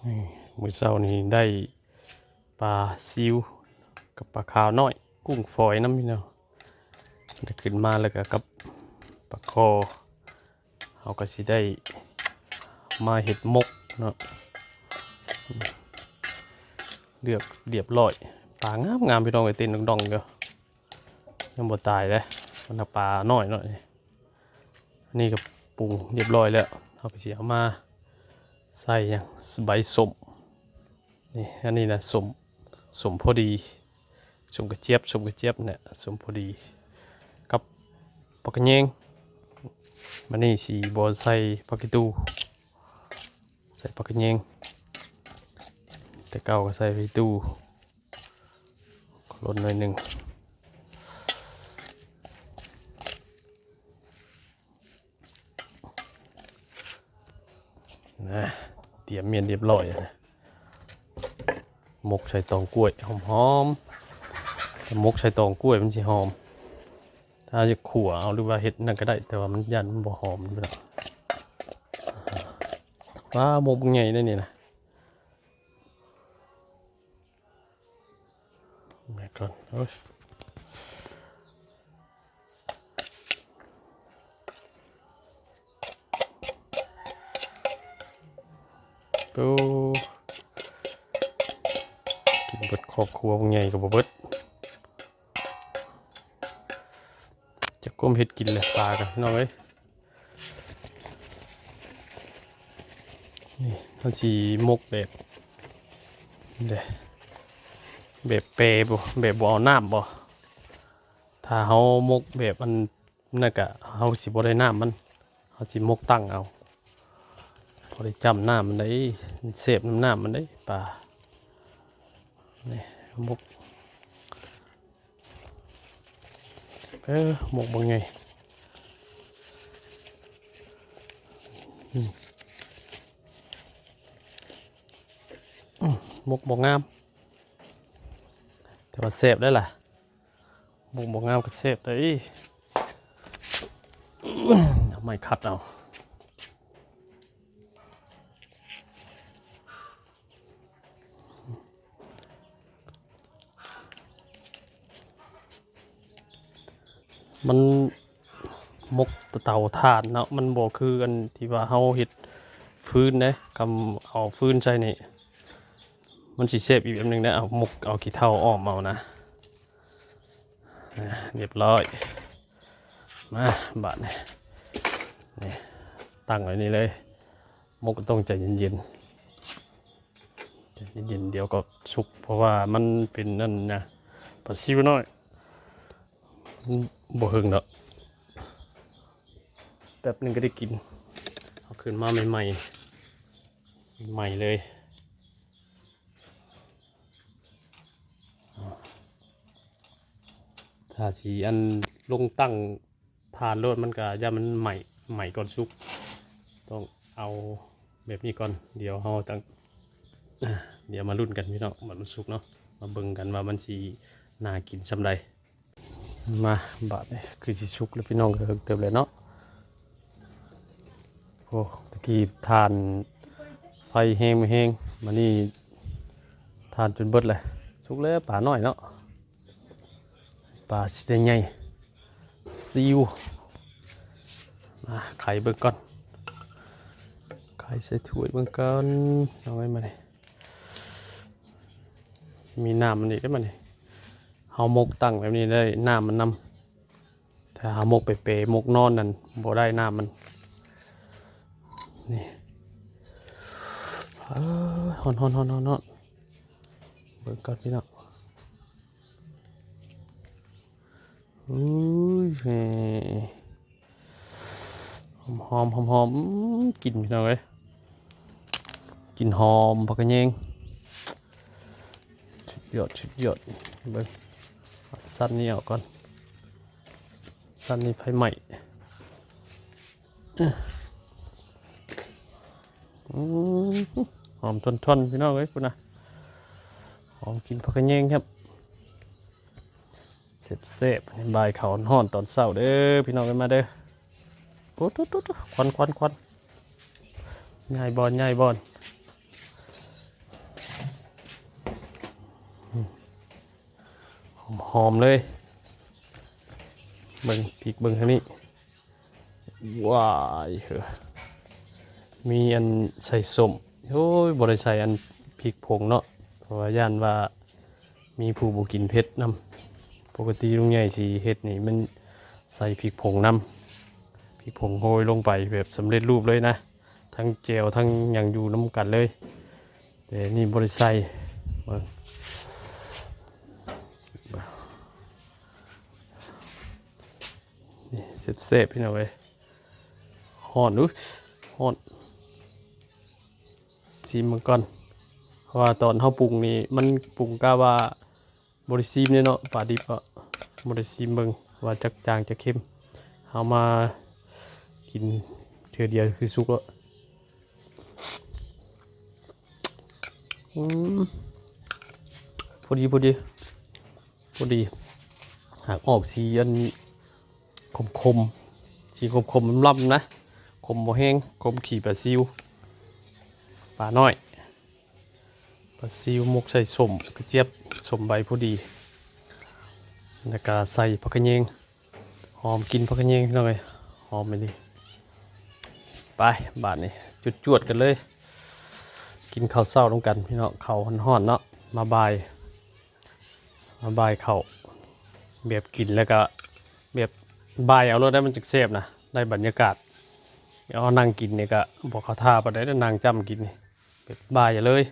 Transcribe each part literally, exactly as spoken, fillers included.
นี่ มื้อเช้านี้ได้ปลาซิวกับปลาขาวน้อย กุ้งฝอยนำพี่น้อง ได้ขึ้นมาแล้วก็กับปลาคอ เฮาก็สิได้มาเฮ็ดหมกเนาะ เลือกเรียบร้อย ปลางามๆ พี่น้องเอ้ย เต้นดองๆ อยู่ ยังบ่ตายเด้ มันปลาน้อยเนาะ อันนี้ก็ปรุงเรียบร้อยแล้ว เฮาก็สิเอามาใส่หยัง ใบส้ม นี่ อันนี้นะ ส้ม ส้มพอดี ส้มกระเจี๊ยบ ส้มกระเจี๊ยบเนี่ย ส้มพอดี กับผักกะแยง มื้อนี้สิบ่ใส่ผักอีตู ใส่ผักกะแยง แต่เก่าก็ใส่ผักอีตู ลดหน่อยหนึ่ง นะ เตรียมเมียนเรียบร้อยนะ หมกใส่ตองกล้วย หอมๆ หมกใส่ตองกล้วยมันสิหอม ถ้าจะขั่วเอาหรือว่าเฮ็ดนั่นก็ได้ แต่ว่ามันย่านมันบ่หอมพี่น้อง ว้า หมกบักใหญ่ได้นี่นะ แม่ก่อน โอ้ย โอ้ กินเบิดครอบครัวบักใหญ่ก็บ่เบิด จักก้มเฮ็ดกินเลยปลากันพี่น้องเอ้ย นี่มันสิหมกแบบ เด้ แบบแปรบ่ แบบบ่เอาน้ำบ่ ถ้าเฮาหมกแบบอันนั่นกะ เฮาสิบ่ได้น้ำมัน เฮาสิหมกตั้งเอา บ่ได้จ้ำน้ำมันได้ มันแซ่บน้ำน้ำมันได้ปลา นี่หมก เออ หมกบักใหญ่ อืม อืม หมกบ่งาม แต่ว่าแซ่บได้ล่ะ หมกบ่งามก็แซ่บได้ เอาไม้ขัดเอา มันหมกเตาถ่านเนาะ มันบ่คืออันที่ว่าเฮาเฮ็ดฟืนเด้ กำเอาฟืนใส่นี่ มันสิแซ่บอีกแบบหนึ่งนะ เอาหมก เอาขี้เถ้าอ้อมเอานะ อ่ะ เรียบร้อย มา บาดนี่ นี่ ตั้งไว้นี่เลย หมกก็ต้องใจเย็นๆ ใจเย็นๆ เดี๋ยวก็สุก เพราะว่ามันเป็นนั่นนะ ปลาซิวน้อย มันบ่เฮิงดอก แป๊บหนึ่งก็ได้กิน เอาขึ้นมาใหม่ๆ ใหม่เลย ถ้าสิอันลงตั้งถ่านโลดมันก็ย่านมันไหม้ ไหม้ก่อนสุก ต้องเอาแบบนี้ก่อน เดี๋ยวเฮาตั้ง อ่ะ เดี๋ยวมาลุ้นกันพี่น้อง ว่ามันสุกเนาะ มาเบิ่งกันว่ามันสิน่ากินส่ำใด มา บาดนี่คือสิสุกแล้วพี่น้อง ก็เฮิงเติบแล้วเนาะ โอ้ ตะกี้ถ่านไฟแฮงบ่แฮง มานี่ถ่านจนเบิดเลย สุกแล้วปลาน้อยเนาะ ปลาสิได้ใหญ่ ซิว มา ไขเบิ่งก่อน ไขใส่ถ้วยเบิ่งก่อน เอาไว้มานี่ มีน้ำมันอีกได้มานี่ เฮาหมกตั้งแบบนี้ได้น้ำมันนำ ถ้าเฮาหมกเปๆ หมกนอนนั่นบ่ได้น้ำมัน นี่ เอ้ย ฮ้อนๆๆๆๆ เบิ่งก่อนพี่น้อง อุ้ย แหม หอมๆ หอมๆ อืม กลิ่นพี่น้องเอ้ย กลิ่นหอมผักกะแยง สุดยอด สุดยอด เบิ่ง เอาสั้นนี้ออกก่อน สั้นนี้ไฟไหม้ อืม หอมทวนๆ พี่น้องเอ้ย พุ้นนะ หอมกลิ่นผักกะแยงครับ แซ่บๆ นี่บ่ายข้าวฮ้อนตอนเช้าเด้อ พี่น้องเอ้ย มาเด้อ โอ้ ตุ๊ดๆๆ ควัน ควัน ควัน ใหญ่บ่อน ใหญ่บ่อน หอมๆเลย เบิ่งพริกเบิ่งทางนี้ ว้ายเหอะ มีอันใส่ส้ม โอ้ย บ่ได้ใส่อันพริกผงเนาะ เพราะว่าย่านว่ามีผู้บ่กินเผ็ดนำ ปกติลุงใหญ่สิเฮ็ดนี่มันใส่พริกผงนำ พริกผงโรยลงไปแบบสำเร็จรูปเลยนะ ทั้งแจ่วทั้งหยังอยู่นำกันเลย แต่นี่บ่ได้ใส่ เบิ่ง นี่แซ่บๆพี่น้องเอ้ย ฮ้อน อุ๊ย ฮ้อน ชิมมันก่อน เพราะว่าตอนเฮาปรุงนี่ มันปรุงกะว่าบ่ได้ชิมเลยเนาะ ปลาดิบอะ บ่ได้ชิมเบิ่งว่าจักจางจักเค็ม เฮามากินเทื่อเดียวคือสุกแล้ว อืม พอดี พอดี พอดี หากออกสีอันขมๆ สีขมๆ ลำๆ นะ ขมบ่แฮง ขมขี้ปลาซิว ปลาน้อย ปลาซิวหมกใส่ส้มกระเจี๊ยบ ส้มใบพอดี แล้วก็ใส่ผักขะแยง หอมกลิ่นผักขะแยงพี่น้องเอ้ย หอมไปดิ ไป บาดนี้ จวดๆกันเลย กินข้าวเช้านำกันพี่น้อง ข้าวฮ้อนๆเนาะ มาบ่าย มาบ่ายข้าว แบบกินแล้วก็ แบบบ่ายเอาโลด ได้มันจักแซ่บนะ ได้บรรยากาศ เอานั่งกินนี่ก็บ่เข้าท่าปานใด นั่งจ้ำกินนี่ แบบบ่ายเลย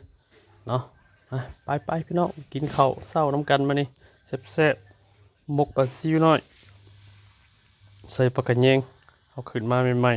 เนาะ อ่ะ ไปๆพี่น้อง กินข้าวเช้านำกันมานี่ แซ่บๆ หมกปลาซิวน้อย ใส่ผักขะแยง เอาขึ้นมาใหม่